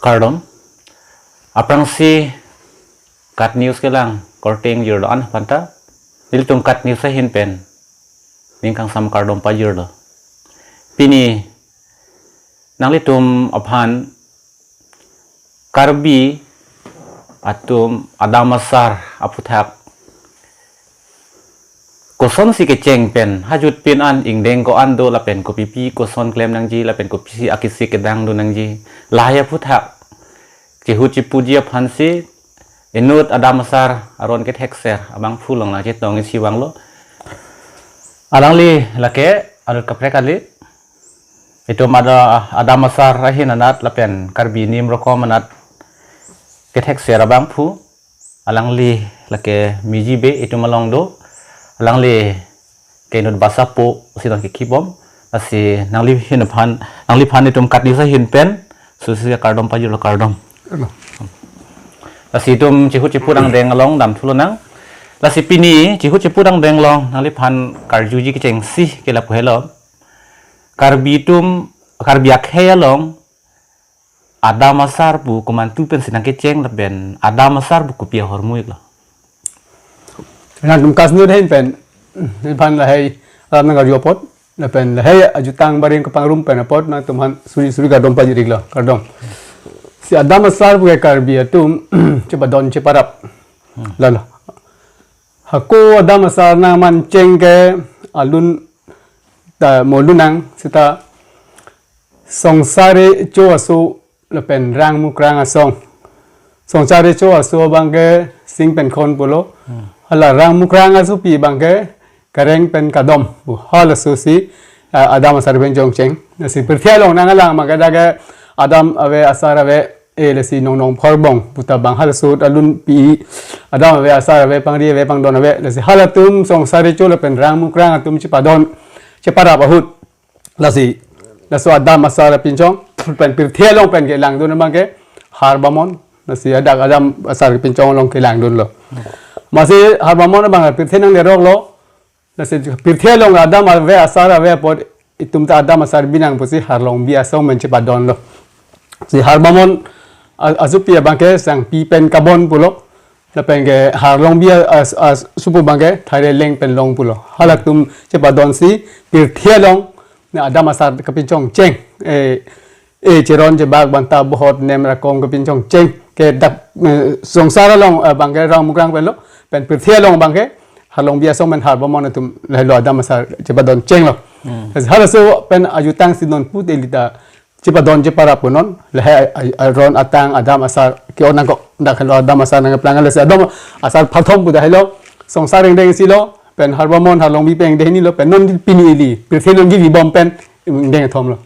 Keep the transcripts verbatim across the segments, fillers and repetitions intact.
Kardom. Aphrangsi KAT News kelang korte ingjirlo an aphanta, nelitum KAT News ahin pen ning kangsam kardom pajirlo. Pini nanglitum aphan Karbi atum adam asar aphuthak kosonsi kecheng pen, hajut pin an ingdeng ko-an do lapen kopipi koson klem nangji lapen kopisi akisi kedang do nangji, lahai aphuthak chehut chepuji aphansi inut adam asar aron kethekser abangphu along nangchetong isi vanglo. Alangli lake arut kaprek kali. Itum ada adam asar ahin anat lapen Karbi nim rokom anat kethekser abangphu, alangli lake Miji Bey itum along do, alangli ke inut basapo si nang kekibom, lasi nangli hin aphan, nangliphan itum KAT News ahin pen susi kardom pajirlo, kardom. Kardom. Lasi itum chehut chepu angdeng along damthu lonang. Lasi pini chehut chepu angdeng along nangliphan karjuji kechengsi ke lapu helo. Karbi atum, Karbi akhei along adam asar pu komantu pensi nangkecheng lapen adam asar pu kopi ahormu iklo? Nangtum KAT News ahin pen, nephan lahai alam nangkarju apot, lapen lahai ajutang barim kepangrum pen apot nangtumphan suri suri kardom pajir iklo, kardom. Si adam asar pu ke Karbi atum chepadon cheparap. Lalo. Hako adam asar nangmancheng ke alun ta mo lunang seta Songsar Recho aso lapen Rangmukrang asong. Songsar Recho aso abangke sing pen khon pulo. Hala Rangmukrang asopi abangke kareng pen kadom pu halaso si, ah, adam asar pen jongcheng. Lasi pirthe along nangkelang abangke dak ke adam ave asar ave, eh, lasi nong nong phorbong puta bang halaso alun pi adam ave asar ave pangri ave pangdon ave. Lasi halatum Songsar Recho lapen Rangmukrang atum chepadon cheparap ahut. Lasi, laso adam asar pinchong pen pirthe along pen kelangdun abangke Harbamon. Lasi hadak adam asar pinchong along kelangdunlo. Amatsi Harbamon abang pirthe nangleroklo. Lasi pirthe along adam ave asar ave apot itum ta adam asar binong pusi Harlongbi asong pen chepadonlo. Si Harbamon a-, asopi abangke Sangpi pen kabon pulo. Lapen ke Harlongbi a-, as-, asopo abangke Thaireleng pen long pulo. Halatum chepadonsi pirthe along ne adam asar kepinchongcheng. Eh, eh, cheron chebak banta bohot nem rakong kepinchongcheng. Ke dak, eh, Songsar along, eh, abangke Rangmukrang penlo. Pen pirthe along abangke Harlongbi asong pen Harbamon atum lahelo adam asar chepadonchenglo. Hmm. Halaso pen ajutang si non pu te lita chepadon cheparap punon, lahai a-, a-, aron atang adam asar ke-on nangkok, dak helo adam asar nangkeplang, lasi adam asar phathom pu dak helo, Songsar ingdeng isi lo, pen Harbamon Harlongbi pen ingdeng hini lo, pen non pini ili, pirthe along kevibom pen ingdeng thomlo.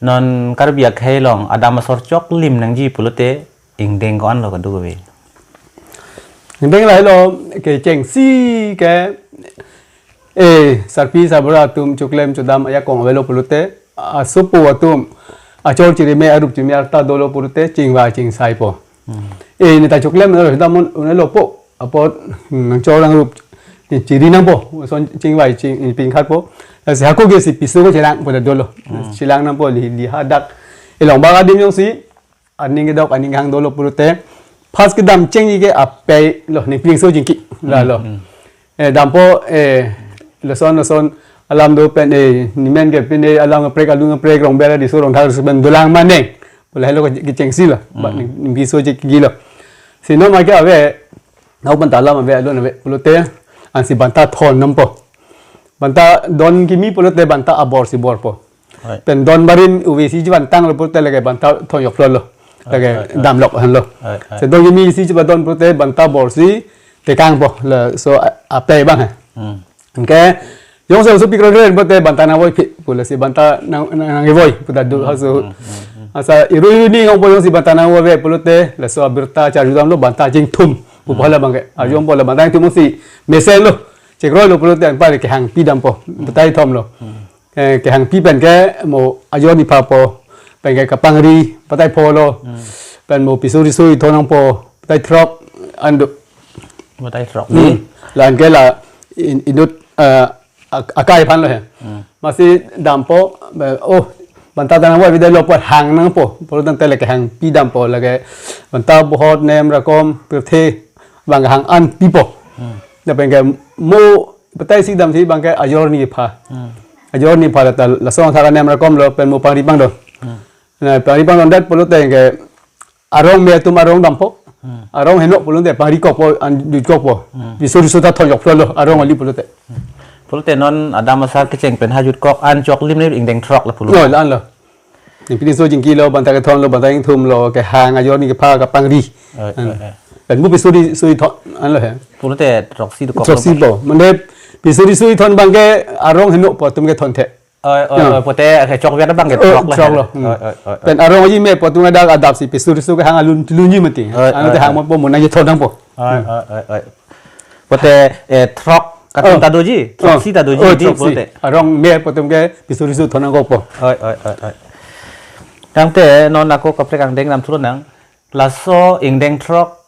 Non Karbi akhei along adam asor choklim nangji pulote ingdeng ko-anlo kadokave? Ingdeng lahelo kechengsi ke, eh, sarpi sarbura atum choklem chodam ajakong avelo pulote, asopo atum achor chirime arup chirime arta dolo pulote chingvai chingsaipo. Hmm. Eh, neta choklem lo damon unelo po. Apot, hmm, nangchor nangrup chiri nangpo. Son chingvai ching pingkhatpo. Lasi hako ke si piso ko chelang po dolo. Hmm. Chelang nangpo li, li hadak. Elong bang adim jongsi aning kedok aning kehang dolo pulote, first kedam chengji ke apei lo, ningpingso chingki lalo. Hmm, hmm. Eh, dampo, eh, lason lason alam do pen, eh, nemen ke pine alam kaprek, alun kaprek, rong bera di so rong thar so pen dolang maneng. Pula helo ke, kechengsi lo, ba, hmm, ning, ningpingso chingki lo. Si non ma ke ave, nau banta alam ave, alun ave pulote, ansi banta thon nangpo. Banta don kimi pulote banta abor si borpo. Hai. Pen don barim ove si chevantanglo pulote lake banta thon joklo lo. Hai, lake hai, hai. Damlok henlo. Hai, hai. Si don kimi si chepadon pulote banta bor si tekangpo, laso a-, apei abang he. Hmm. Anke jongsi asopi kroi kroi pulote banta nangvoipi pu, lasi banta nang, nang, nangvoipi pu ta do, hmm, halaso. Hmm, hmm, hmm. Asa iru iru ni ongpo jongsi banta nangvoi pulote, laso abirta charju damlo banta chingthum pu, hmm, hala abangke. Hmm. Arju dampo la banta chingthum si mesenlo. Chekroilo pulote anpar kehangpi dampo. Hmm. Batai thomlo. Hmm. Eh, kehangpi pen ke mo ajo ni phapo, pen ke kapangri, batai pholo, hmm, pen mo piso riso ithon nangpo, batai throk, ando. Batai throk. Hmm. Ni? La anke la in-, inut, eh, ak-, akai aphanlo he. Hmm. Amatsi dampo, be, oh, Banta ta nangvai avedetlo apot hang nangpo. Pulo tangte lake hangpi dampo lake. Banta bohot nem rakom pirthe abang hang an pipo. Hmm. Lapen ke mo petai si damsi abang ke ajor nepha. Hmm. Ajor nepha lata lason thak nem rakomlo pen mo pangri pangdon. Hmm. Na pangri pangdondet pulote ke arong me atum arong dampo. Hmm. Arong heno pulote pangri kokpo an jut kokpo. Hmm. Piso riso ta thon joklo arong ali pulote. Hmm. Pulote non adam asar kecheng pen ha jut kok an choklim ni ingdeng throk la pulo. No, la-anlo. Ningpi ningso chingkilo, banta kethonlo, banta ingthumlo, kehang ajor nepha kapangri. Oi, oi, oi. Pen mo piso riso thon anlo he. Pulote throksi dokok. Throksi lo. Bo. Mane piso riso thon abang ke arong henopo atum ke thonthe. Oi, oi, Ya. Oi, pote ke chokvek abang ke Oh, throk la. Throklo. Hmm. Oi, oi, oi, oi. Pen arong aji me po atum adak adapsi piso riso kehang alun lunji mati. Oi, oi, Ante oi. Hang mo po mo nangji thon dampo. Oi, oi, oi, oi. Pote, eh, throk katum Oh. Ta doji, Oh. Throksi ta doji Oh, di throksi. Pote. Arong me po atum ke piso riso thon nangkokpo. Oi, oi, oi, oi. Tangte non ako kaprek angdeng nam thulo nang. Laso ingdeng throk,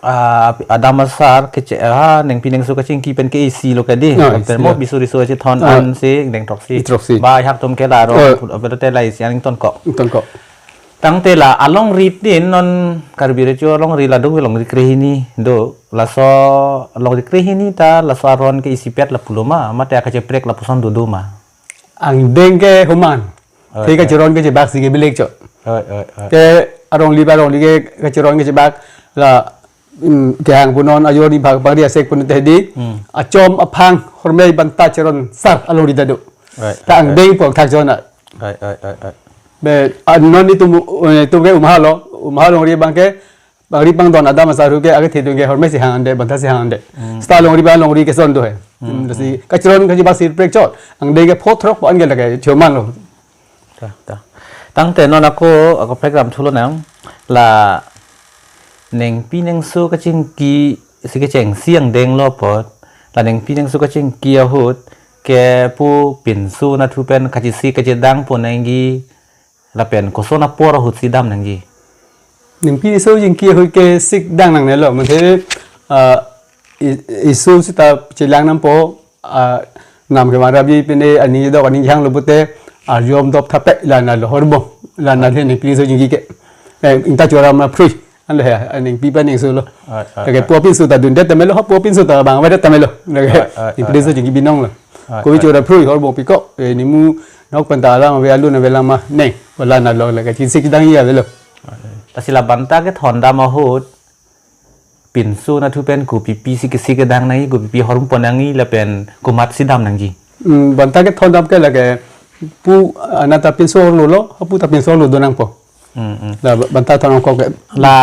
ah, adam asar kecheng, ah, ningpi ningso kachingki pen ke isi lo ke di. Ah, Tangte isi mo lo. Piso riso chethon Ah. An si ingdeng throksi. Throksi. Ba hak atum ke la arong Oh. Pul-, pulote la isi an ingtonkok. Ingtonkok. Tangte la alongri tin non Karbi Recho alongri la do alongri krehini do laso alongri krehini ta laso aron ke isipet la pulo ma mate akacheprek lapuson dodo ma. Angdeng ke homan. Oi, Te oi. Kacheron kachebak si ke bilek cho. Oi, oi, oi. Te arongli ba arongli ke kacheron kachebak la, mm, kehang punon ajor nepha kapangri asek punon te di. Hmm. Achom aphang hormei banta cheron sar alongri ta do. Oi, Ta oi, oi. Angdeng po thak chona. Oi, oi, oi, oi. Be, ah, non itum, eh, itum ke umahalo, umahalo alongri abang ke, pangri pangdon adam asar hu ke, ake thedung ke, hormei si hang ande, banta si hang ande. Hmm. Seta alongri ba alongri keson do he. Hmm, Hmm, lasi, hmm. Kacheron kachebaksi prek chot, angdeng ke pho throk po an ke lake, choman lo. Ta, ta. Tangte non ako, ako program thulo nang, la ningpi ningso kachingki si kechengsi angdeng lo apot, la ningpi ningso kachingki ahut, ke pu pinso nathu pen kachesik kachedang pon nangji, lapen koson apor ahut si dam nangji. Ningpi ningso chingki ahut ke sik dang nangnelo, mate, ah, i-, isu seta chelang nampo, ah, nam ke marabi pine aning dok aning hang lo pute, arjom dop thape la nalo horbong, la nalo ningpi ningso chingki ke. Eh, ingta chora ma phrui, anlo he, ningpi pa ningso lo. Ai, ai, Lake ai. Pu pinso ta dundet tame lo, pu pinso ta bang avedet tame lo. Lake, Ai, ai, ningpi ai, ningso ai. Chingki binong lo. Ai, Kopi ai. Chora phrui horbong piko, eh, nimu nok pen ta alam ave alun ave lama, neng, wala nalo, lake chesik dang iya avelo. Ai, ai. Lasi la banta kethon dam ahut, pinso nathu pen kopipi si kesik kedang nangji, kopipi horbong pon nangji, lapen komat si dam nangji. Hmm, banta kethon dam ke lake pu anat ta pinso lo lo, pu ta pinso lo do nangpo. Hmm, hmm. La ba-, banta thon kok ke. La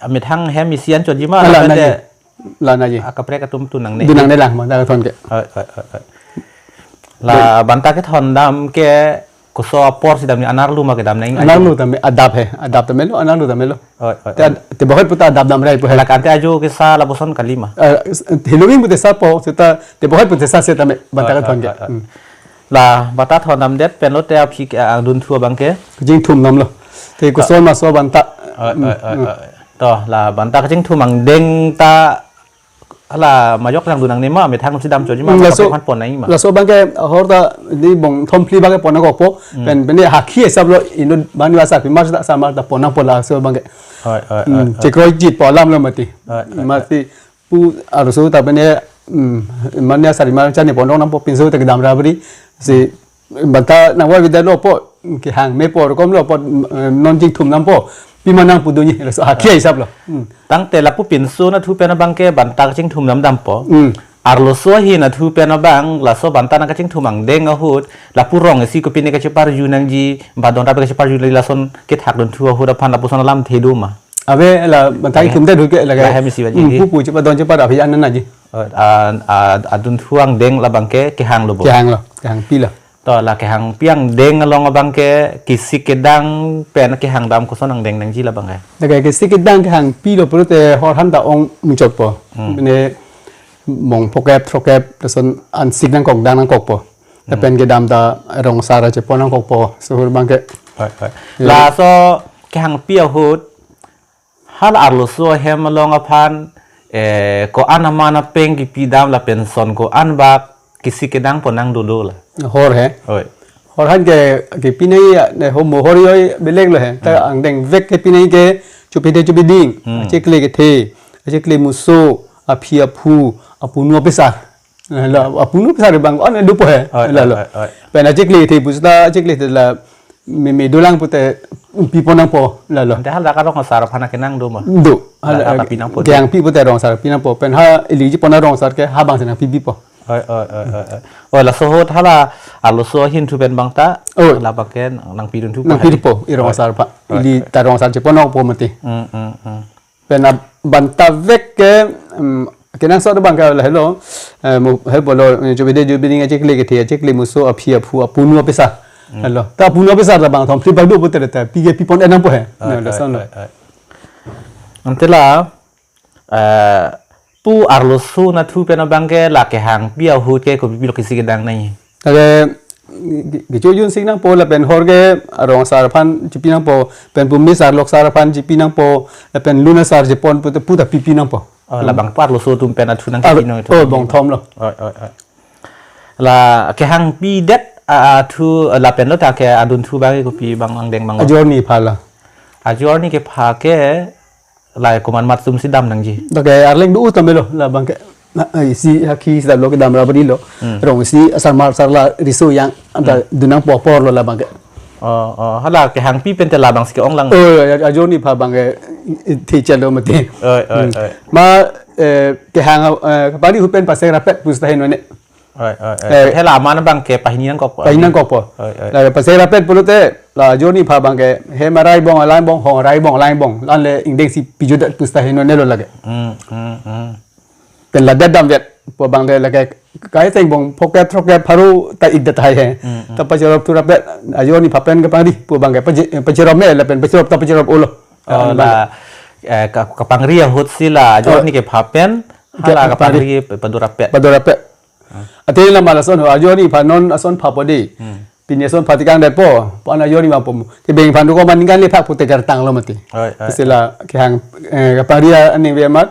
methang hem isi an chotji ma, Ala la nangji. Pete La nangji. Akaprek atum tu nangne. Do nangne lang banta kethon ke. Oi, oi, oi, oi. La banta kethon dam ke koson apor si dam nangji, anerlo ma kedam nangji. Anerlo tame adap he, adap tame lo, anerlo tame lo. Oi, oi, Te oi. Ad-, te bohot puta adap dam rai po he. Lake ante ajo kesa lapuson kali ma. Eh, s-, hiloing pute sa po, seta te bohot pute sa seta me, banta Oi, kethon oi, ke. Oi, oi. Hmm. La banta thon damdet pen lote aphi ke, ah, dunthu abang ke. Kachingthum damlo. Te Ta- koson maso banta. Oi, Hmm, oi, oi, hmm. Oi. To, la banta kachingthum angdeng ta Hala majok nang dunang nema, methang si dam choji ma, Hmm, laso, kaprek aphan pon nangji ma. Laso abang ke ahor ta di bong thom phli abang ke pon nangkokpo, Hmm. pen, pen di hakhi hisap lo, inut bani wasa pi mar ta samar ta pon nangpo laso abang ke. Oi, oi, Hmm, oi, oi. Chekroi jit po alam lo mati. Oi, oi, oi. Mati pu arloso ta pen di, hmm, mane asari mar chani pon nangpo pinso ta kedam ra bri. Si banta nangvai avedetlo apot, kehang mepo rokom lo apot, eh, non chingthum dampo, pima nang pu dunji, laso hakhi hisap lo. Hmm. Tangte lapu pinso nathu pen abang ke banta kachingthum dam dampo. Hmm. Arloso ahin nathu pen abang, laso banta nang kachingthum angdeng ahut, lapu rong isi kopine kacheparju nangji, ba don ta pe kacheparju nangji lason kethak dunthu ahut aphan lapuson alamthe do ma. Ave la banta Lahe. Kingthum te duke la ke. Lahe misi ba Hmm, jidi. Pupu chepadon chepar aphi an nangji. Oh, a, a, adunthu angdeng labang ke kehang lo bo. Kehang lo, kehangpi lo. To la kehangpi angdeng along abang ke kesik kedang pen kehang dam koson angdeng nangji labang ke. Lake kesik kedang kehangpi lo pulote hor han ta ong muchotpo. Hmm. Mane mong phokep throkep lason ansik nangkok dang nangkokpo. Hmm. Lapen kedam ta rong sara chepon nangkokpo. Suhur abang ke. Oi, oi. Ya. Laso kehangpi ahut hala arloso ahem along aphan, eh, ko-an aman apeng kipi dam lapen son ko-an bak kesik kedang pon nang dolo la. Hor he. Oi. Hor han ke, ke pinai ne ho mohor yoi belek lo he. Ta Hmm. angdeng vek ke pinai ke chupide chupiding. Hmm. Achekle kethe, achekle muso, aphi aphu, apunu apisar. La apunu apisar bang on dopo he. Oi, La oi, lo. oi, oi. Pen achekle kethe pusta achekle kethe la me me dolang pute pipon nangpo la lo. Ante hala ka rong asar aphan akenang do ma? Do. Hala Hala ka pi nangpo. Kehang pi pute rong asar pi nangpo. Pen ha ili ji pon rong asar ke ha bang senang pi pipo. Oi, oi, oi, oi, oi. Oi, laso ahut hala arloso ahin thu pen bang ta, Oi. la bang ke nangpidun thu Nangpi po. pipo, i rong Oi. asar pa. Oi, Ili oi. ta rong asar chepon nangpo mati. Mm, mm, mm. Pen a banta vek ke, mm, kenangsot bang ke la helo, eh, mo, he bolo, eh, chupide chupiding achekle kethe, achekle muso, aphi aphu, apunu apisar. Mm. Helo. Ta apunu apisar ta bang thom flip bang do pute ta, pi ke pipon nangpo he. Oi, Na, oi, lason lo. oi, oi. Ante la, eh, pu arloso nathu pen abang ke la kehang pi ahut ke kopi pilo kisi kedang nai. Ake ke- kecho jun sing nangpo lapen hor ke rong asar aphan chipi nangpo, pen pu me asar lok asar aphan chipi nangpo, lapen lun asar chepon pute puta pipi nangpo. Oh, labang pu arloso atum pen athu nang Ar- kipi nang Oh, bong thom lo. Oi, oi, oi. La kehang pidet a, athu lapen lo ta ke adun thu bang kopi bang angdeng bang lo. Ajor ni phala. Ajor ni kepha ke lai komat mat atum si dam nangji. Dak ke arleng do utam lo labang ke. Na, eh, isi haki si dam lo kedam ra beri lo. Hmm. Rong isi asar mar asar la riso yang anta Hmm. dunang popor lo labang ke. Oh, oh, hala kehang pi pen te labang si ke-ong lang. Oh, ya, ya, ajor ni pha bang ke, eh, the chalo mati. Oi, oi, Hmm. oi. Ma, eh, kehang, eh, kapari ahut pen pasek rapet pusta heno ne. Oi, oi, oi. Eh, Hela aman bang ke pahini nangkok po. Pahini nangkok po. Oi, oi. La pasek rapet pulote, la ajor ni pha bang ke, hem arai bong alang bong, hong arai bong alang bong. Lan le ingdeng si pijudat pusta heno ne lo lake. Hmm, hmm, hmm. Pen la det dam vet, pu bang le lake, kai teng bong, pocket, rocket, pharu, ta ik det hai he. Hmm, hmm. Ta pacherop thu rapet, ajor ni pha pen kapari, pu bang ke, pache-, pacherop me, lapen pacherop ta pacherop olo. Oh, Bang la, eh, ka-, kapangri ahut si la, ajor Oh. ni kepha pen, Ke hala kapangri. kapangri padu rapet. Padu rapet. Ah. Ate la mala son ho, ajor ni pha non ason pha po di. Hmm. Pini ason pha tikang det po, pan ajor ni ma po. Ke beng phan ko man ningkan le phak pute kertang lo mati. Oi, oi, Isi oi. la kehang, eh, kapari aning ve mat,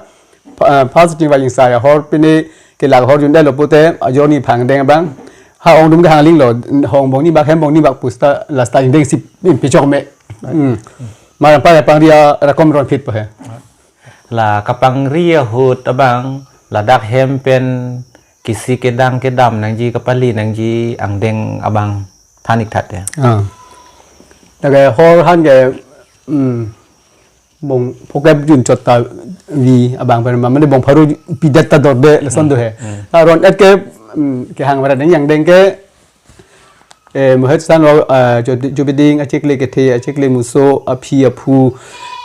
pha, pha suting va jingsa ya hor pini ke la hor jun det lo pute, ajor ni pha angdeng bang. Ha ong dum kehang ling lo, hong bong ni bak hem bong ni bak pusta lasta ingdeng si pichok me. Hmm. Malam pa ya pangri arakom ron phit po he. La kapangri ahut abang, ladak hem pen kisi kedang kedam nangji kapali nangji angdeng abang than ik tha te. Ah. Lake hor han ke, mm, bong pocket jun chot ta vi abang pen ma, mane bong pharu pidet ta dorde lason Hmm. do he. Hmm. Aron et ke, mm, kehang varat nang angdeng ke, eh, mohet san lo, eh, jo-, jubiding, achekle kethe, achekle muso, aphi aphu,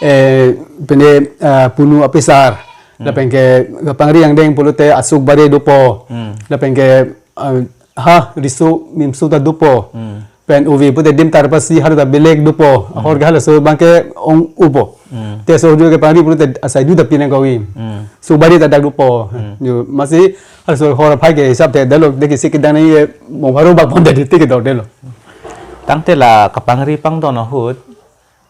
eh, pene, eh, punu apisar. Hmm. Lapen ke, kapangri angdeng pulote asuk bare dopo. Hmm. Lapen ke, eh, ha, riso mimsu ta dopo. Hmm. Pen uvi pute dim tarpasi halo ta belek dopo. Hmm. Ahor ke halaso bang ke ong upo. Hmm. Te so jo kepangri pulote asai du ta pinang kawi. Hmm. Suk bare ta dak dopo. Hmm. Jo, masi, halaso hor aphai ke hisap te dalo, de kisi kedang ni ye, bong pharu bak pon de te ke dor de lo. Tangte la kapangri pangdon ahut,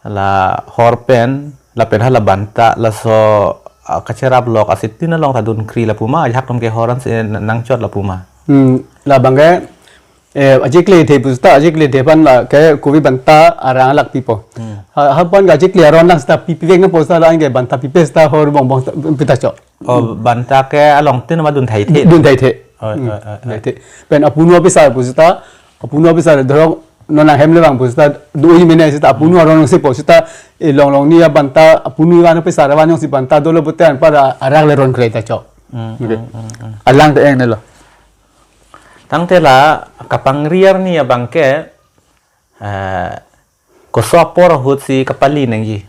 la hor pen, lapen hala banta, laso, ah, kacherap lok asitin along ta dunkri la puma, ajak tum ke horan si nangchot la puma. Hmm, labang ke, eh, achekle the pusta, achekle the pan la ke kopi banta arang lak pipo. Hmm. Ha, ha pan ke achekle aron lang sita pipi vek nangpo sita la an ke banta pipe sita hor bong bong sita pita chok. Oh, banta ke along tin ma dun thai the. Dun thai the. Oi, Hmm, oi, oi, oi. thai the. Pen apunu apisar pusta, apunu apisar dorong nonang hem le bang pusta, dui mene sita apunu Hmm. aron si po sita, eh, long long ni ya banta, apunu van apisar van yong si banta dolo putean pada arak le ron kre ta chok. Hmm, Okay. hmm, hmm, hmm. Alang te eng ne lo. Tangte la kapangri arni abang ke, eh, koso apor ahut si kapali nangji.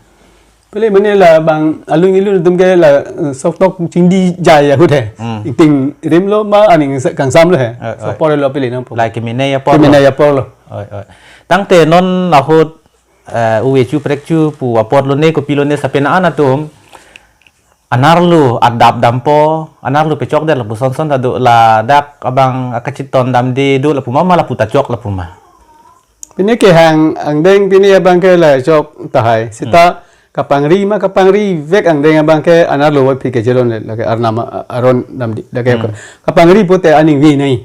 Pele mane la bang alung ilun atum ke la, eh, sok tok chingdi jai ahut he. Hmm. Iting rim lo ma aning se kangsam lo he. Eh, So eh. apor lo pele nangpo. Like mene ya apor Mene lo. ya apor lo. Oi, oi. Tangte non ahut, eh, uve chu prek chu pu apor lo ne kopi lo ne sapena an atum. Anerlo adap dampo, anerlo pechok det lapu son son ta do ladak abang akachiton damde do lapu ma ma lapu ta chok lapu ma. Pini kehang angdeng pini abang ke la chok tahai. Sita Hmm. kapangri ma kapangri vek angdeng abang ke anerlo wa phi ke jelon le lake arnam a-, aron damdi lake Hmm. kapangri pute aning vi nai.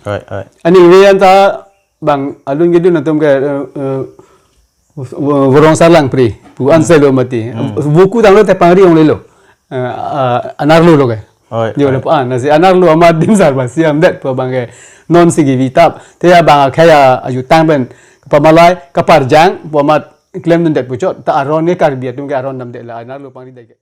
Oi, oi. Aning vi anta bang alun kedun atum ke, eh, eh, Vorong Sarlangpri pu anselo mati. Voku tanglo te pangri onglelo. Eh, ah, anarlo lo ke. Oi, oi. Lo pa, ah, nasi anarlo amat dim sar ba siam det pu abang ke non si givi tap. Te abang akhei ajutang pen kapamalai kaparjang pu amat klemdundet puchot ta aron ke Karbi atum ke aron damdet la anarlo pangri det ke.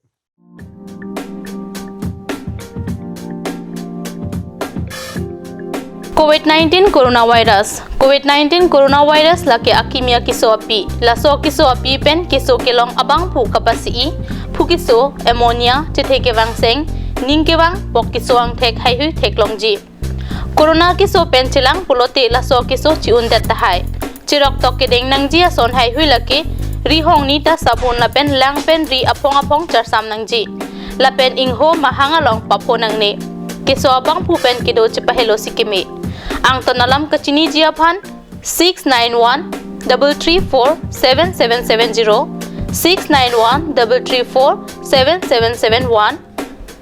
Covid nineteen coronavirus. Covid nineteen coronavirus lake akimi akeso api. Laso keso api pen keso kelong abangphu kapasi-i, phu keso, pneumonia, chethe kevangseng, ning kevang, pok keso angthek haihui theklongji. Corona keso pen chelang pulote laso keso chi-undet tahai. Cherok tok kedeng nangji ason haihui lake, ri hongni ta sabun lapen lang pen ri aphong aphong charsam nangji. Lapen ingho mahang along papho nangne. Keso abangphu pen kedo chepahelo si keme. Angton alam kachiniji aphan six nine one double three four seven seven seven zero, six nine one double three four seven seven seven one,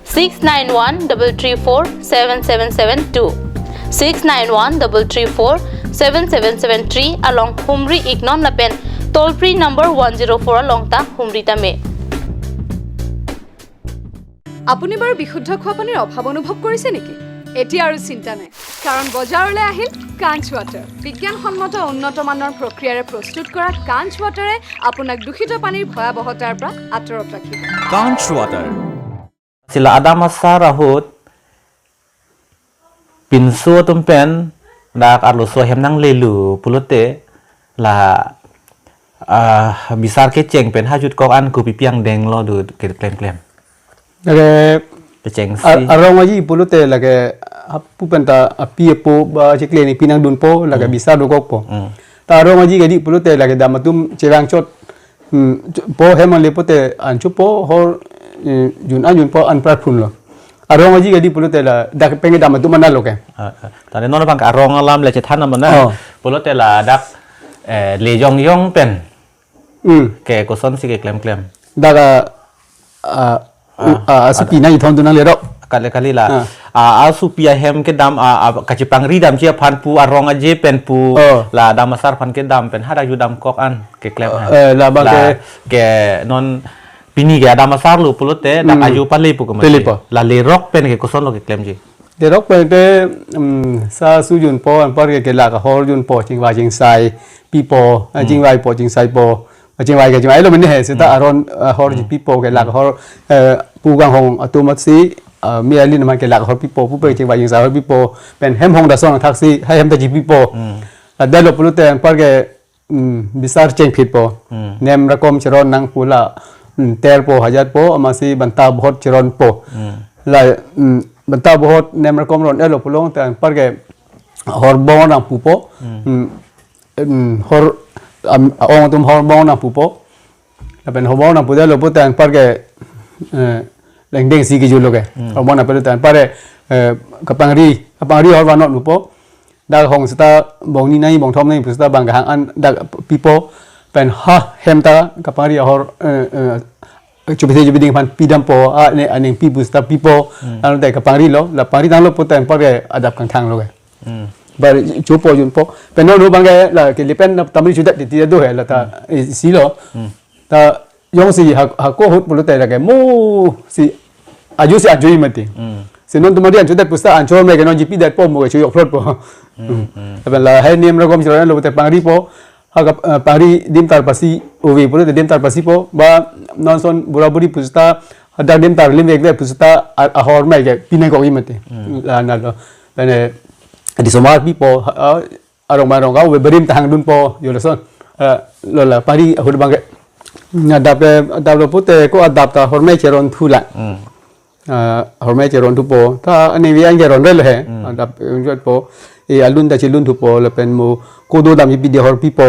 six nine one double three four seven seven seven two, six nine one double three four seven seven seven three along humri iknon lapen toll free number one zero four along ta humri tame. আপুনি বাৰু বিশুদ্ধ খোৱা পানীৰ অভাৱ অনুভৱ কৰিছে নেকি? এতিয়া আৰু চিন্তা নাই, কাৰণ বজাৰলৈ আহিল কাঞ্চ ৱাটাৰ। বিজ্ঞানসন্মত উন্নত মানৰ প্ৰক্ৰিয়াৰে প্ৰস্তুত কৰা কাঞ্চ ৱাটাৰে আপোনাক দূষিত পানীৰ ভয়াৱহতাৰ পৰা আঁতৰত ৰাখিব। Kanch water. Sila adam asar ahut pinso atum pen dak arloso hem nanglelo pulote la, ah, bisar kecheng pen hajut kok an kopi piang denglo do ke klem klem. Lake kecheng si. Arong aji pulote lake hapu penta api apo ba chikle ni pinang dunpo lake bisar dokokpo. Hmm. Ta arong aji kadi pulote lake dam atum chevang chot. Hmm, po hem ale pote ancho po hor, eh, jun anjun po anpar phun lo. Arong aji kadi pulote la dak penge dam atum mana lo ke. Ah, ah. Tadi non bang arong alam le chethan mana. Oh. Pulote la dak, eh, le jong jong pen. Hmm. Ke koson si ke klem klem. Dak, ah, ah, ah, ah, asupi na ithon tu nanglerok. Kali kali la. Ah. Ah, asupi ahem kedam, ah, ah, kachipangri damji aphan pu arong aje pen pu. Oh. La adam asar aphan kedam pen hadak judam kok an keklem an. Eh, la bang la ke ke non pini ke adam asar lo pulote dak aju pale pu kemati. Pale po. La lerok pen ke koson lo keklemji. Lerok pen te, mm, sa sujun po anpar ke kelak ahor jun po chingvai chingsai pipo, ah, chingvai po chingsai po. Chingvai ke chingvai lo mene he seta aron, ah, hor ji pipo kelak ahor, eh, pu kanghong atum amatsi, ah, me alin amat kelak ahor pipo pupe chingvai chingsai ahor pipo pen hem hong dason thaksi hai hem ta ji pipo. La dalo pulote anpar ke, mm, bisar chengphit po. Nem rakom cheron nang pu la, mm, ter po hajar po amatsi banta bahot cheron po. La, mm, banta bahot nem rakom ron elo pulong te anpar ke hor bong nang pupo. Mm, em, hor, am, ong atum hor bong nang pupo. Lapen hor bong nang pude lo putan anpar ke, eh, lengdeng si kejul lo ke. Hor bong nang putan anpar ke, eh, kapangri, kapangri hor vanot pupo. Dak hong seta bong ni nai bong thom nai pu seta bang kahang an dak pipo. Pen ha hem ta kapangri ahor, eh, eh, chupisi chupiding aphan pidampo, ah, ne aning pi pu seta pipo. Lalu dak kapangri lo, la pangri tanglo putan anpar ke adap kangthang lo ke. Bar chupo junpo. Pen non bang ke la ke lipen na tamri chudat di tiya do he la ta, eh, si lo. Ta jongsi ha, hako ahut pulote la ke mo si aju si aju mati. Si non tumari an chudat pu seta anchor me ke non ji pidet po mo ke chuyok plot po. Lapen la hai nem rakom cheron lo te pangri po. Ha ka, eh, pari dim tar pasi uvi pulote dim tar pasi po ba non son bura buri pu seta hadak dim tar lim vek vek pu seta a-, ahor mai ke pinai kok imate. La na lo. Lapen, eh, di somar pipo, ha, ah, arong ma rong ka uve berim tahang dunpo yo lason. Eh, lo la pari ahut bang ke. Na adap ke, adap lo pulote ko adap ta hor mai cheron thu la. Ah, hor mai cheron thupo. Ta ani vi an cheron rel he. Adap, eh, jot po. E alun ta chelun thupo lapen mo kodo dam pidi hor pipo.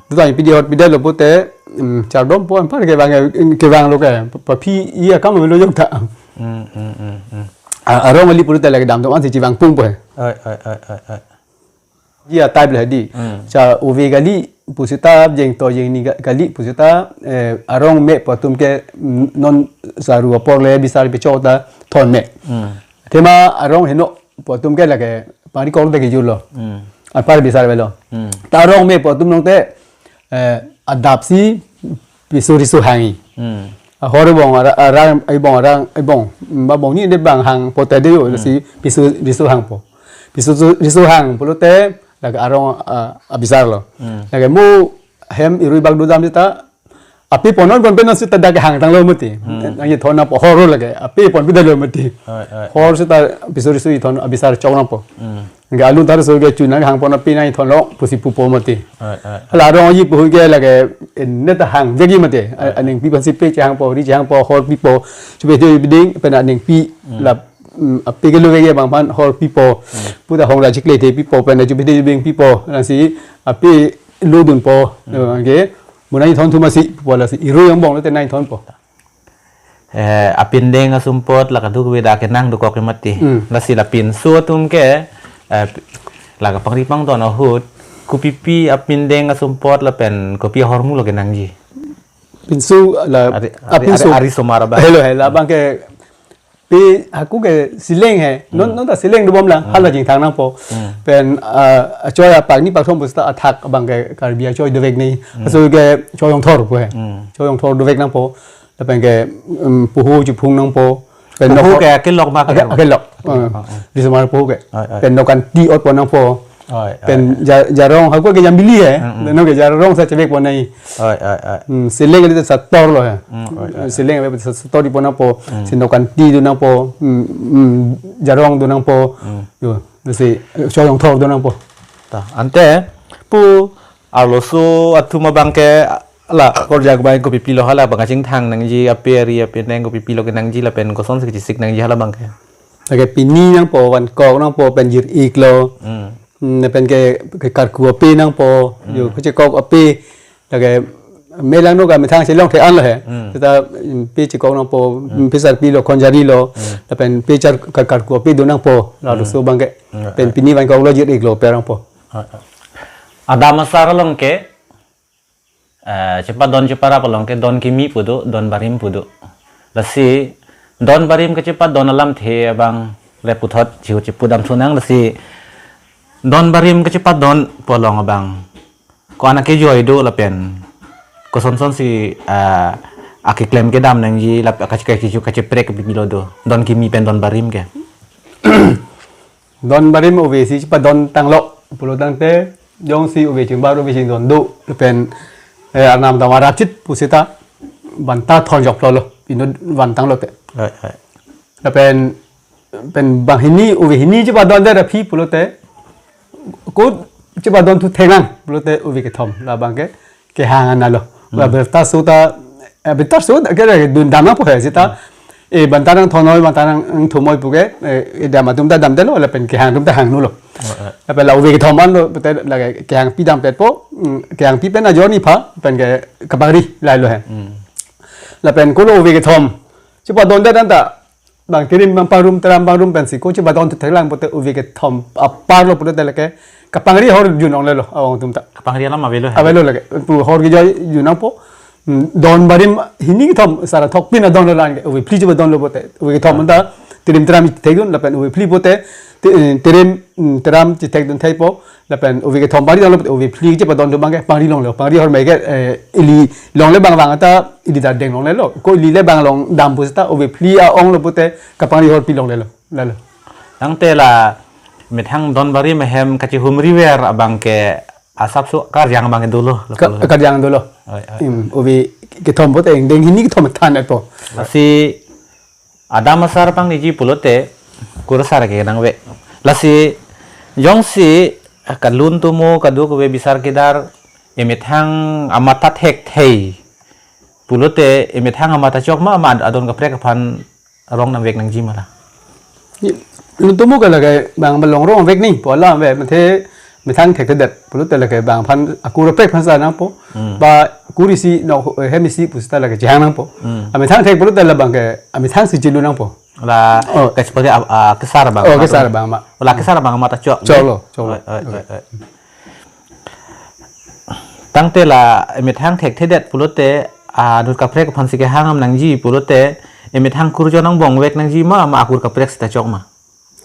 Kodo dam pidi hor pide lo pulote, mm, chardom po anpar kevang, kevang lo ke. Pa, paphi iya kam lo jok ta. A, arong ali pulote lake dam dom ansi chevang pung po he. Oi, oi, oi, oi, oi. Ji a type le di. Cha uve kali pu seta jeng to jeng ni ga-, kali pu seta, eh, arong me pu atum ke, mm, non saru apor le bisar pichok ta thon me. Thema arong heno pu atum ke lake pari kok de ke julo. Apar bisar avelo. Hmm. Ta arong mepo atum nangte, eh, adap si piso riso hangji. Hmm. Ahor ibong ara-, arang, ibong arang, ibong, mm, ba bong ni de bang hang pote de yo, Hmm. si piso riso hangpo. Piso riso hang pulote, lake arong, ah, abisar lo. Hmm. Lake mo hem irui bak dodam seta, api ponon pon penon seta dak hang tanglo mati. Hmm. Nangji thon nangpo hor lake, api pon pida lo mati. Oi, oi. Hor seta piso riso ithon abisar chok nangpo. Hmm. Nge alun thar so ke chunang hang pon api nangji thon lo pusi pupo mati. Oi, oi. Hala arongji puhui ke lake, eh, neta hang jegi mati. Oi. Aningpi pensi pe chehangpo, ri chehangpo, hor pipo, chupete biding, pen aningpi Hmm. la, mm, api ke lo ke bang aphan hor pipo. Hmm. Puta hong rajik le te pipo, pen chupete biding pipo. Nangsi api lo dunpo. Hmm. Eh, ke, mo nangji thon thum asi, pupo lasi irui angbong lote nangji thonpo. Eh, apindeng asumpot la kadokave dak kenang dokok mati. Hmm. Lasi la pinso atum ke, eh, la kapangri pangdon ahut, kopipi apindeng asumpot lapen kopi ahormu lo kenangji. Pinso la, Ari, ah, ari, pinso. Ari, ari somar abang. Hello, hello, abang ke pi haku ke seleng he. Non, Hmm. non ta seleng dobom lang, Hmm. hala jingthang nangpo. Hmm. Pen, ah, achoi apak ni pak thom pusita athak abang ke Karbi achoi dovek ni. Hmm. Aso ke choi ongthor pu he. Hmm. Choi ongthor dovek nangpo. Lapen ke, um, puhu chiphung nangpo. Pen Puhu nok ke akelok ma ke ake-, aru? Akelok. Oh, Uh, oh, oh. Di semar puhu ke. Oi, oi. Pen nokanti ot pon nangpo. Oi, oi, Pen oi. ja-, jarong haku ke jambili he. Mm, mm. Pen nok ke jarong sa chevek pon nangji. Oi, oi, oi. Hmm, seleng le sator lo he. Mm, oi, oi, oi. Seleng le sa-, sator di pon nangpo. Mm. Si nokanti do nangpo. Hmm, hmm, jarong do nangpo. Mm. Yo, si, eh, choi ongthor do nangpo. Ta, ante, pu, arloso atum abang ke la korjak bai kopipi lo hala abang kachingthang nangji api ari apindeng kopipi lo kenangji lapen kosonsi kachisik nangji hala abang ke. Lake pini nangpo, vankok nangpo, pen jir-ik lo. Hmm. Hmm, pen ke, ke karku api nangpo, Hmm. yo kachekok api, lake melang no ka methang chelong the an lo he. Hmm. Kita, hmm, pi chekok nangpo, Hmm. hmm, pi sarpi lo, khonjari lo, Hmm. lapen pi char kar-, karku api do nangpo, la Hmm. arloso abang ke. Hmm. Pen pini vankok lo jir-ik lo, per nangpo. Ah, ah. Adam asar along ke, eh, chepadon cheparap along ke don kimi pu do, don barim pu do. Lasi don barim kachepadon alamthe abang le puthot chihu chipu dam sunang lasi don barim kachepadon pu along abang ko-an akejoi do lapen kosonsonsi, eh, akeklem kedam nangji lap kache-, kache-, kacheprek pipilo do. Don kimi pen don barim ke. Don barim ove si chepadon tanglo pulo tangte, jongsi ove chingbar ove chingdon do, lapen, eh, arnam dam arachit pusita, banta thon joklo lo, pino van tanglo te. Hai, hai. Lapen, pen banghini, ove hini chepadon det aphi pulote, ko chepadon thu thenang pulote ove kethom, labang ke, kehang analo. Hmm. Ba berta sota, eh, berta sota ke dun dam nangpo he seta. Hmm. Eh, banta nangthon noi, banta nangthum noi puke, eh, dam atum ta damdetlo, lapen kehang atum ta hangno lo. Oh, eh. Lapen la ove kethom anlo, pute la kehang pi dampetpo, mm, kehang pi pen ajor ni pha, pen ke kapangri lahelo he. Hmm. Lapen ko lo ove kethom. Chepadon det anta, bang tirim bang pangrum, teram pangrum pensi ko chepadon thu thelang pute ove kethom apar lo pulote lake kapangri hor jun longlelo, awang atum ta. Kapangri alam avelo he. Avelo lake. Pu hor kejoi jun nangpo. Hmm, don barim hini kethom sara thok pin adon lo lang ke. Ove phli chepadon lo pute. Ove kethom Ah. anta tirim teram thekdun lapen ove phli pute. Ti-, eh, tirim, hmm, teram thekdun thekpo. Lapen ove kethom pangri longle, ove phli chepadon do abang ke pangri longle, pangri hor mai ke, eh, ili longle bang vang ta ili ta deng longlelo. Ko ili le bang long dam pusita ove phli a-ong lo pute kapangri hor pi longlelo. Lalo. Tangte la methang don barim ahem kachihumri ver abang ke asapso karjang abang ke dolo. Ka-, karjang dolo. Oi, oi. Im, ove kethom pute deng hini kethom than etpo. Lasi Adam asar pangniji pulote, kur asar ke nangve. Lasi, jongsi, kalun tomo kadokave bisar kedar, emethang amat ta thekthei. Pulote, emethang amat ta chok ma, ma adon kaprek aphan rong nangvek nangji ma la. Ni, lun tomo ke lake bang malong rong vek ni, pu alam ve, mathe, methang thekthedet pulote lake bang aphan akur kaprek aphan sa nangpo. Hmm. Ba kur isi no, eh, hem isi pusita lake chehang nangpo. Hmm. Amethang thek pulote labang ke amethang si chelu nangpo. La Oh. kachepagi a, a, kesar abang Oh, amat kesar lo. abang amat. La kesar abang amat ta chok. Choklo, choklo. Oi, oi, oi, oi. Tangte la methang thekthedet pulote, a, adon kaprek aphan si kehang am nangji pulote, emethang kurjon angbong vek nangji ma, ma akur kaprek sita chok ma.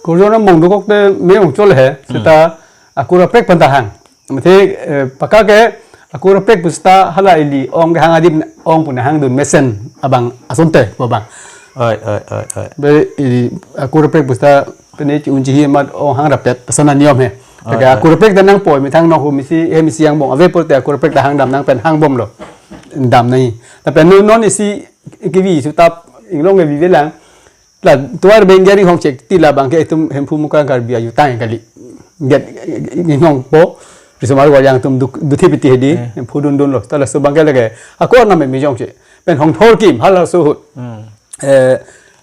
Kurjon angbong dokok te me-ong chole he, Hmm. seta akur aprek pen ta hang. Mate, eh, paka ke akur aprek pusita hala ili ong kehang adim ong pu nang hangdun mesen abang asonte pu abang. Oi, oi, oi, oi. Be ili akur aprek pusita pene chi-un chihi amat ong hang rapet, lason aniyom he. Oi, oi. Akur aprek ta nangpo, methang nong hu misi, he misi angbong ave pulote akur aprek ta hangdam nang pen hangbomlo. Dam nai. Lapen non, non isi kevi sutap inglong kevi velang. La tuar bengger hong chek ti labang ke itum Hemphu Mukrang Karbi ajutang kali. Get ngingong po. Risomar wayang atum duk duthi piti hedi. Eh. Hemphu dundunlo. Ta laso abang ke lake. Ako nam me jong che. Pen Hongthorkim halaso ahut. Hmm. Eh,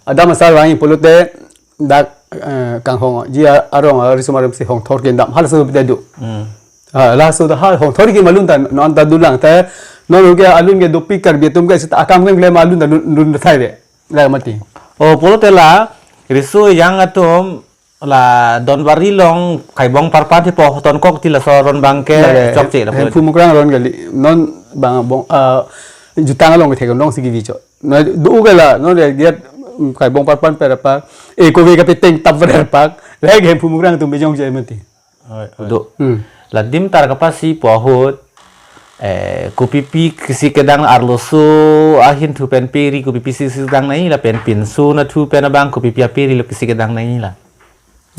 adam asar vangji pulote dak, eh, kanghong ji a-, arong arisomar si Hongthorkim dam halaso ahut te do. Hmm. Ah, laso ta ha Hongthorkim alun ta non ta dulang te non ke alun ke dopik Karbi atum ke sita akam klem klem alun ta lun, lun thai de. La mati. Oh, pulote la riso yang atum la Donbari along Kaibong Parpan ti po tonkok ti laso aron abang ke. Lake, chokche la Hemphu pulote. Mukrang aron kali. Non bang bong, ah, jutang along ke thek along si kevi chot. Na do ke la, non dia, dia, mm, Kaibong Parpan per apa. Eh, kowe kapeteng tap per apa. Lake Hemphu Mukrang atum bejong je mati. Oi, oi. Do. Hmm. La dim tar kapasi po ahut, eh, kopipi kisi kedang arloso ahin thu pen peri kopipi si si kedang nai lapen pinso nathu pen abang kopipi aperi lo kisi kedang nai la.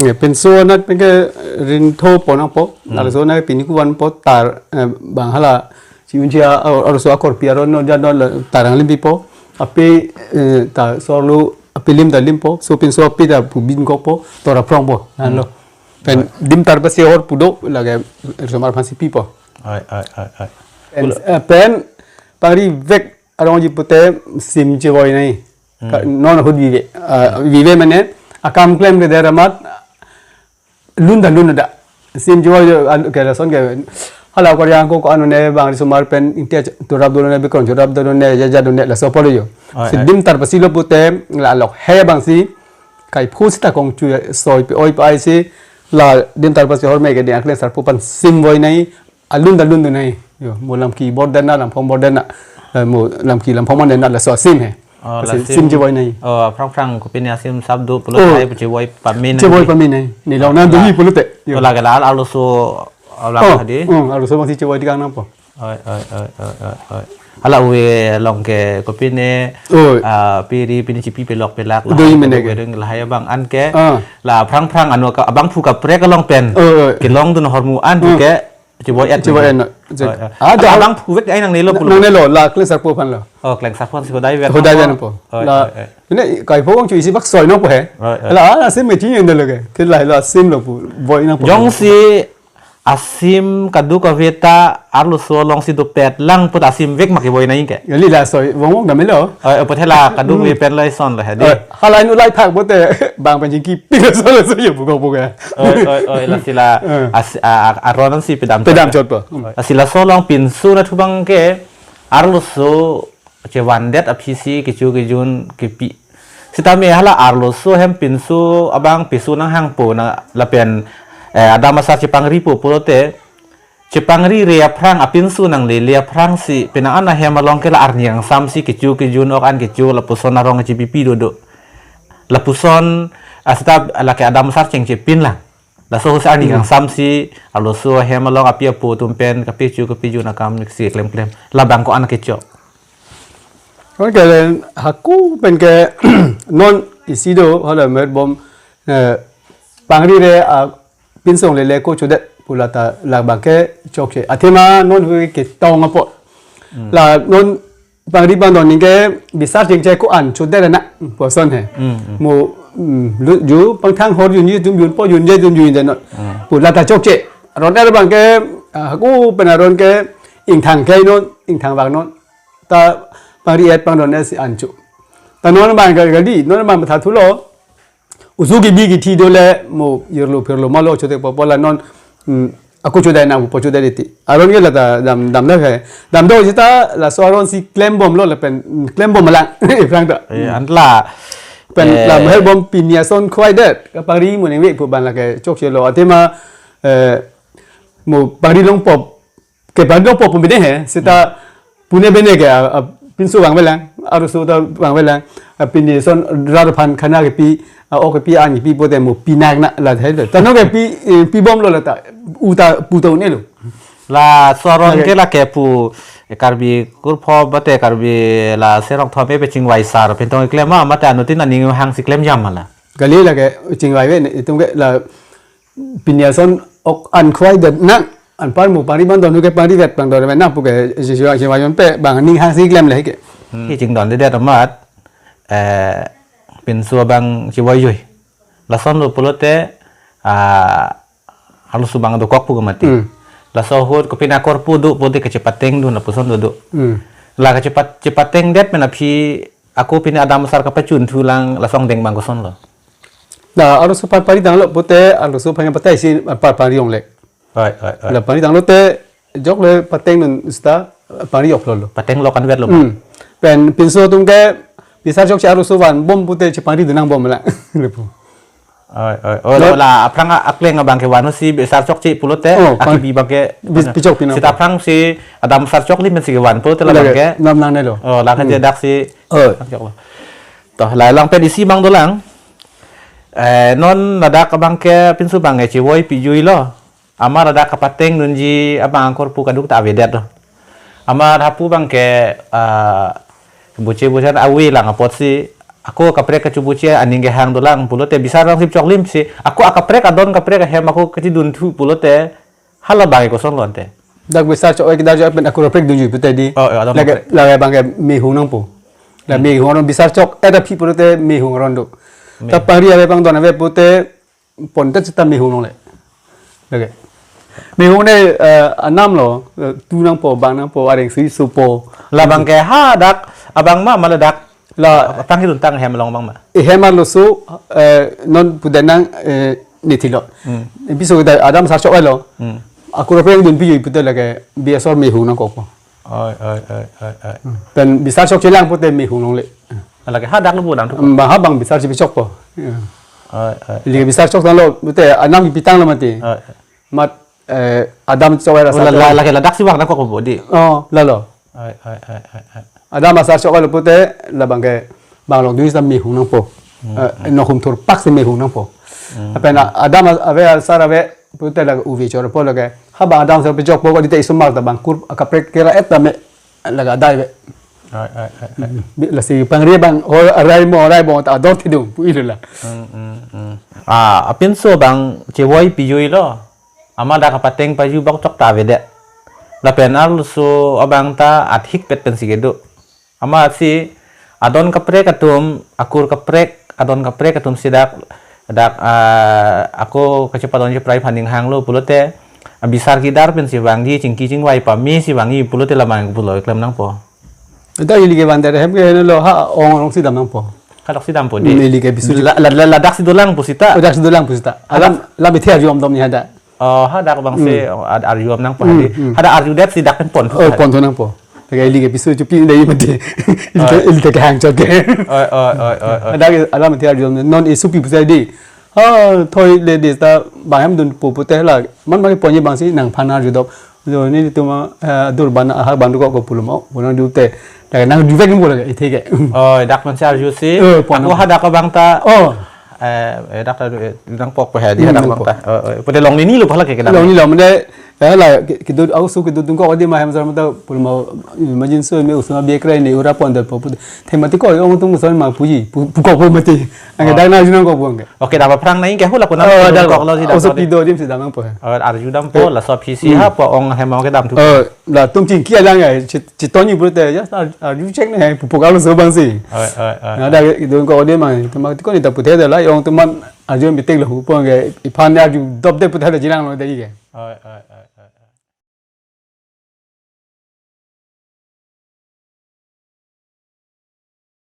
Ya, pinso anat pen ke rintho po nangpo, Hmm. arloso na pini kuvan po tar, eh, bang hala, si unji a, ar-, arloso akorpi aron no jadon la tarang limpi po, ape, eh, ta sorlo, ape lim ta limpo, so pinso ape ta pubin ko po, tora prong po, nang lo. Hmm. Pen Oi. dim tar pasi hor pu do, lake risomar aphan si pipo. Oi, oi, oi, oi. Pen, Pulo- eh, pen pari vek arong ji pute sim chevoi nai. Hmm. Ka-, non ahut vive. Ah, vive mane akam klem ke der amat lun ta lun da. Sim chevoi jo, ah, ke lason ke hala kor yang ko ko anu ne bang risomar pen intia ch-, turap dolo ne bikron turap dolo ne jaja dolo ne laso polo jo. Oi, Si oi. dim tar pasi lo pute la lok he bang si kai phu sita kong chu soi pe oi pe ai si la dim tar pasi hor me ke dia kle sar pu pan sim voi nai alun ta lun tu nai. Yo, mo lamki bor den na, lamphong bor den na. Eh, mo lamki lamphong man den na laso sim he. Oh, Sim, lasim. sim chevoi nai. Oh, aphrang phrang kopine asim sap do pulo Oh. tai chevoi pame nai. Chevoi pame nai. Ni long na Ah, dungi pulote. Yo. Oh, lake la arloso, oh, la Oh, hadi. oh, arloso bang si chevoi tikang nangpo. Oi, oi, oi, oi, oi, oi. Hala ove along ke kopine, Oi. ah, peri pini chipi pelok pelak la. Doi mene ke. Doi lahai abang an ke. Ah. La aphrang phrang anu ka abangphu kaprek along pen. Oi, oi. Kelong dun hormu an thu Hmm. ke chevoi et Chevoi nang. et na. Oi, oi. Ah, Hala dah. abangphu vek ai nangnelo Na-, pulo. nangnelo, la kleng sar pu aphan lo. Oh, kleng sar pu aphan si hodai vek Hodai nangpo. vek nangpo. Oi, La, oi, oi. ini kai pho kong chu isi bak soi nangpo he. Oi, oi. La, ah, sim me chinine lo ke. Ke la, la sim lo pu. Voi nangpo. Jongsi asim kaduk kave ta arloso along si dopet lang put asim vek ma kevoi nai ke. Kali la soi vong vong damelo. Oi, oi, put hela kaduk Hmm. ve pen lo ison lo hadi. Oi, hala inu lai phak bote bang pen jingki pik so lo so yo buka buka. Oi, oi, oi, lasi la Eh. as-, a, a, aron si pedam Pedam chot. chot po. Hmm. Lasi laso along pinso nathu abang ke arloso chevandet aphi si kecho kejun kepi. Sitame hala arloso hem pinso abang pinso nanghangpo na lapen, eh, adam asar chepangripo pulote chepangrire aphrang apinso nanglele aphrang si penang an ahem along ke la arni kangsam si kecho kejun ok an kecho lapuson arong chipipi dodo. Lapuson, ah, sita lake adam asar chengchepin lang. Laso ahut si arni Hmm. kangsam si arloso ahem along api apo atum pen kapecho kapejun akam si klem klem. Labang ko an kecho. Oke, len haku pen ke non isi do hala merbom, eh, pangrire apinso nanglele ko chodet pu la ta labang ke chokche. Athema non hui ketong apo. Hmm. La non pangri pangdon ningke bisar chengchai ko an chodet na puson he. Hmm, hmm. Mo, mm, lu, ju pangthang hor jun ji jun jun po jun je jun jun je non. Hmm. Pu la ta chokche. Aron er abang ke, ah, haku pen aron ke ingthang ke non, ingthang bang non. Ta pangri et pangdon et si an chu. Ta non abang ke kali, non abang ta thulo. Usu kebi kethi dole mo yirlo phirlo malo chote popo la non, mm, ako chodai nang po chodai diti. Aron ke la ta dam, dam da he. Dam do sita laso aron si klembomlo lapen, mm, klembom lang. Iphrang ta. Eh, an la. Pen Eh. la merbom pini ason khwai det. Kapangri mo ningve pu abang lake chokchelo. Athema, eh, mo pangri longpo ke pangri longpo pu bine he. Sita Hmm. pune bene ke, a, a, Pinso vangvelang, arloso ta vangvelang, ah, pini son rat aphan khana kepi, ah, ok kepi, an kepi pote mo pinak na la thai lo. Ta non kepi, eh, pibomlo la ta, uta puto ne lo. Laso aron Okay. ke la ke pu, eh, Karbi kurpho bate Karbi la serok thom e pe chingvai sar, pintong keklem ma, mate anuttin aning hangsi klem jam mala. Kali la ke chingvai ve ne, itum ke la pini ason ok an khwai det nang, anpar mo pari ban don ke pari vet pang don ve nang pu ke, si, si, si, vajon pe, bang ning hangsi klem le ke. Hmm. Hi chingdon det amat, eh, pinso abang chivoijui. Lason lo pulote, ah, arloso abang dokok pu ke mati. Hmm. Laso ahut kopine akorpu do pulote kachepateng dun lapuson do do. Hmm. La kachepat-, chepateng det pen aphi ako pine adam asar kapachun thulang laso angdeng abang koson lo. Na, arloso aphan pari tanglo pote, arloso aphan patai si aphan pari ong le. Oi, oi, oi. La pari tanglo te, jok le pateng nun sta, pari ok lo lo. Pateng lo kan vet lo. Hmm. Pen pinso atum ke, bisar chokche arloso vanbom pote chepari dunang bom la. Lepo. Oi, oi. Oh, Lo- la, la, aphrang a-, akleng abang ke vansi bisar chokche pulote, Oh, pan- aki bi abang ke, Bis-, pichok pinang. Sita aphrang si, adam asar choklim pensi kevan pulote la Lagi, abang ke. nam nang ne lo. Oh, la kan Hmm. je dak si. Oh. Chok lo. Toh, la lang pen isi abang dolang. Eh, non ladak abang ke pinso abang ke chivoi pijui lo. Amat ladak kapateng dunji abang akorpu kaduk ta avedet lo. Amat hapu abang ke, ah, buche buche ave lang apotsi ako kaprek kachibuche aning kehang dolang pulote bisar lang sip choklim si ako akaprek adon kaprek ahem ako kachidun thu pulote hala abang ke koson lo ante. Dak bisar chok, eh, kedar chok pen akur kaprek dunji pute di. Oh, eh, adon Lagi, kaprek. lagi abang ke mehung nangpo. La Hmm. mehung aron bisar chok, eh, da phi pulote mehung aron do. Me- Ta pari ave abang don ave pute pontet sita mehung longle. Lagi. Mehung ne, eh, anam lo, eh, tu nangpo, bang nangpo, areng sui supo. La abang ke hadak, abang ma, ma ladak. La Apang hidun tang hem along abang ma. Ehem arloso, eh, non pudenang, eh, nithilo. Hmm. Piso kita adam asar chok lo. Hmm. Akur kaprek dun pijui pute lagi bisar mehung nangkokpo. Oi, oi, oi, oi, oi. Pen bisar chokche lang pute mehung longle. Lagi hadak lo bu dam thu. Ba ha abang bisar chipi chokpo. Ya. Oi, oi. Ili bisar chok tanglo pute anam kipitang lo mati. Oi. Mat, eh, adam chok era Oh, sa la, chok. la, lagi ladak si abang nangkokpo di. Oh, lalo. Oi, oi, oi, oi, oi. Adam asar chok lo pute la abang ke bang long dui sa mehung nangpo. Hmm, Eh, hmm. Nokhum thur pak si mehung nangpo. Hmm, Apen hmm. a-, adam a-, ave asar ave pute la uve chorpo lagi. Ha abang adam asar pijokpo ko di te isomar ta bang kur akaprek kera et ta me lagi adai ve. Ai, ai, ai, ai. Bi-, lasi pangri abang, oh, arai mo, arai mo, ta ador thidung, pu ilo la. Hmm, hmm, hmm. Ah, apinso abang chevoi pijui lo. Amat dak kapateng paju bak chok ta avedet. Lapen arloso abang ta athik pet pensi kedo. Amatsi adon kaprek atum, akur kaprek, adon kaprek atum si dak, dak, ah, ako kachepadonji prai aphan ning hanglo pulote, ah, bisar kedar pensi vangji, chingki chingvai pame si vangji pulote la abang pulo klem nangpo. Dak ili ke van der hem ke heno lo ha ong rong si dam nangpo. Kadok si dampo di. Ili ke bisu. La, la, la, ladak si dolang pusita. Oh, dak si dolang pusita. Alam, lam ithi arju om dom ni hadak. Oh, hadak abang si, Hmm. oh, ad-, arju om nangpo Hmm, hadi. hmm. Hadak arju det si dak pen pon. Oh, pon thu nangpo. Lagi ili ke bisu chupi dei mati. Ili ke, Oi. ili ke hang chok ke. Oi, oi, oi, oi, oi. Hadak alam ithi arju om non isupi pusi di. Ha, thoi le di ta bang hem dunpo pute la. Man ma ponji abang si nangphan arju dop. Jo nelitum, eh, dur bana ahak bandu ko ko pulmo. Bonang dute. Dak nang duvek mo lagi ithi ke. Oh, dak man si arju si. Eh, pon Ako nang. hadak abang ta. Oh. Eh, eh, dak ta, eh, nangpok pe hadi Hmm, hadak abang nangpok. ta. Oh, oh. Pute longlini lo pala ke kedam. Longlini lo mene. Eh, la, ke, kedo, au su kedo dungkok adi ma hem sar mata pulmo, imagine so me usma biekrai ne ura pon dal po pute. Themati ko ong tung son ma puji. Pu, pu ko po mati. Ang Oh. dak na arju nangkok abang ke. Oke, dak aphrang nai ke hula ko nang Oh, dak kok lo si dak Oso lo di. pido dim si dam nangpo. Oh, arju dampo, Eh. laso aphi si Hmm. ha po ong hem ong kedam thu. Oh, latum chingki alang ya, chi, chitoni pute ya, ar-, arju chek ne, pupuk arloso abang si. Oi, oi, oi, Na oi. dak idun ko odi mang, teman ko ni ta puthe de la, ong teman arju bitek lo hu pon ke, iphan arju dop de puthe de jinang lo de ke. Oi, oi, oi, oi.